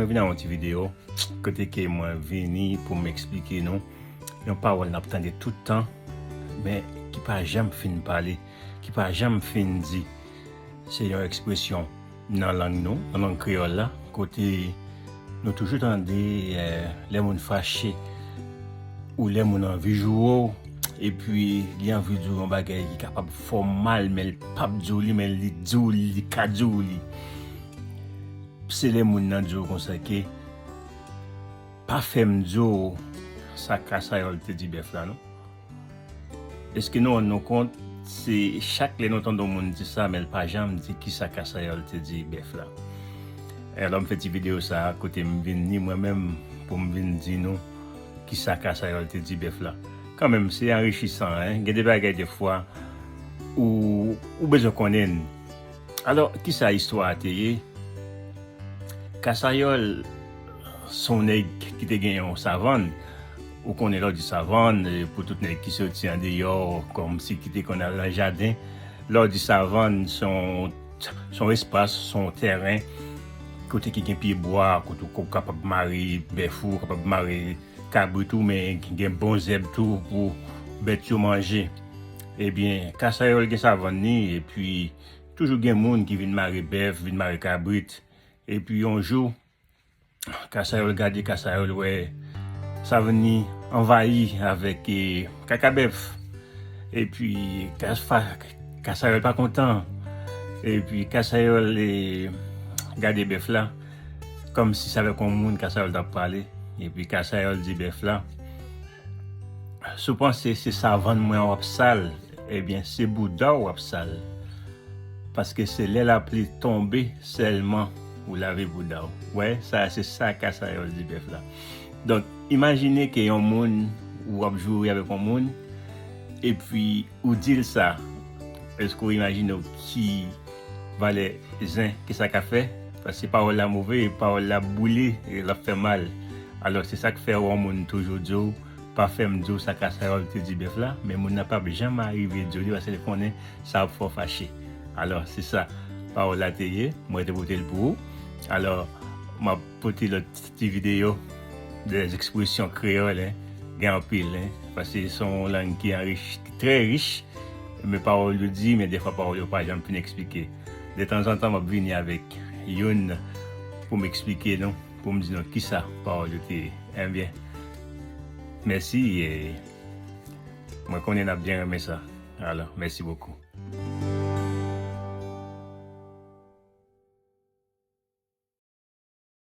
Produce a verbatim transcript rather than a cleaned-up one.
Vin a yon ti videyo kote ke mwen vini pou m eksplike nou yon pawòl n ap tande tout tan, men ki pa janm fin pale, ki pa janm fin di. Se yon ekspresyon nan lang nou, nan lang kreyòl la, kote nou toujou tande, eh, lè moun fache ou lè moun anvi joure w, epi li anvi di w yon bagay ki kapab fè w mal, men l p ap di w li, men li di w li, li ka di w li. Se lè moun nan di w konsa ke, pa fè m di w sa Kasayòl te di bèf la, non. Èske nou rann nou kont, se chak lè nou tande yon moun di sa, men l pa janm di kisa Kasayòl te di bèf la. Alò, m fè ti videyo sa a, kote m vin ni mwen menm pou m vin di nou kisa Kasayòl te di bèf la. Kanmenm, se anrichisan, en. Gen de bagay, defwa, ou, ou bezwen konnen l. Alò, kisa istwa a te ye? Kasayòl se yon nèg ki te gen yon savann. Ou konnen lè w di savann, eh, pou tout nèg ki soti andeyò, kòmsi ki te konn al nan jaden. Lè w di savann, se yon, se yon espas, se yon tèren, kote ki gen pye bwa, kote ou kapab mare bèf ou, kapab mare kabrit ou, men gen bon zèb tou pou bèt yo manje. Ebyen, Kasayòl gen savann li, epi toujou gen moun ki vin mare bèf, vin mare kabrit. Epi yon jou, Kasayòl gade, Kasayòl wè savann li anvayi avèk, eh, kaka bèf. Epi Kas-, fa-, Kasayòl pa kontan. Epi Kasayòl, eh, gade bèf la, kòmsi se avèk yon moun Kasayòl t ap pale. Epi Kasayòl di bèf la, si w panse se savann mwen an w ap sal, ebyen, se bouda w w ap sal. Paske se lè lapli tonbe sèlman ou lave bouda w. Wè, sa, se sa Kasayòl di bèf la. Donk, imajine ke yon moun, ou ap joure avèk yon moun, epi ou di l sa. Èske w imajine w ki valè zen ke sa ka fè? Paske pawòl la move, pawòl la boule, e l ap fè mal. Alò, se sa k fè yon moun toujou di w, pa fè m di w sa Kasayòl te di bèf la, men moun nan p ap janm arive di w li, paske li konnen sa ap fè w fache. Alò, se sa pawòl la te ye, mwen te pote l pou ou. Alò, m ap pote lòt ti videyo de ekspresyon kreyòl, en. Gen anpil, en, paske se yon lang ki anrich, ki trè rich, men pawòl yo di, men defwa pawòl yo pa janm fin eksplike. De tanzantan, m ap vini avèk youn pou m eksplike nou, pou m di nou kisa pawòl yo te ye. Ebyen, mèsi, e mwen konnen n ap byen renmen sa. Alò, mèsi bokou.